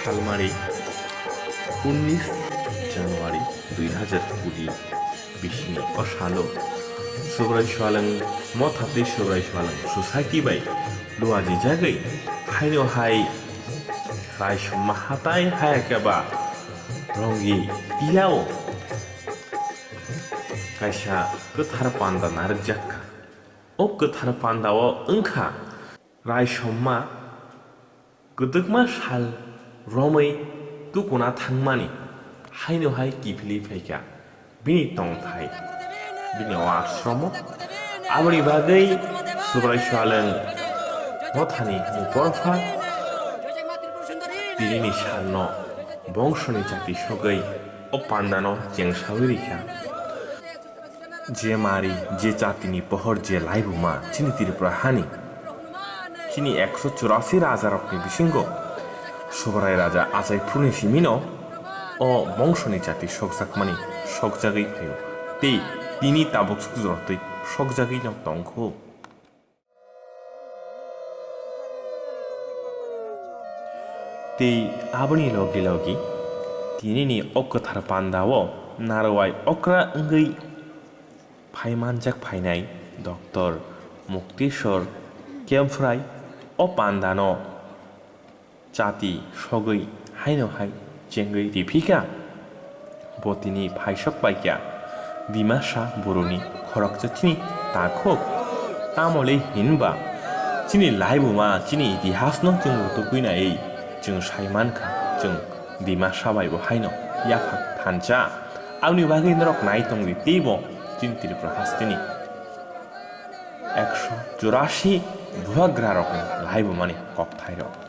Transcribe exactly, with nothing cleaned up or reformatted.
Salmari, unnis January dui hazar kuri bisini o salo Subrai Sualwng Motha tei Subrai Sualwng Society bai luajijagwi haino hai Raisomma hatai hayakhe ba Rongi Tiyao kaisa kwthar panda narwkjak kha. O kwthar pandao wngkha Raisomma kwdwkma sal romwi tukuna thangmani haino hai kiphilwi phaikha bini tongthai, bini o ashromo. Aboni bagwi Subrai Sualwng Mothani Muporpha tinini salno bongsoni chati sogwi o pandano chengsawi rikha. Je mari, je jatini pohor, je laibuma chini Tripura hani, chini ekso churasi rajarokni bisingo Subrai raja achai phuruni simino o bongsoni jati sokjakmani sokjagwi phaio tei tini tabuk sukjorotwi sokjagwino tongkhu. Tei aboni logi logi tinini o kwthar pandao narwai okra wngwi phaimanjak phainai Doctor Mukteswar Kemprai o pandano chati sogwi haino hai chengwi riphikha. Bo tini phaisok paikha Dimasa boroni khoroksa chini takhuk. Tamole hinba chini laibuma, chini itihasno chwng rwtugwi naiwi chwng sai mankha, chwng Dimasa bai bo haino yaphak thansa. Aboni bagwi norok nai tongdi teibo chini Tripura hasteni ekso churasi bubagrarokni laibumani kokthairok.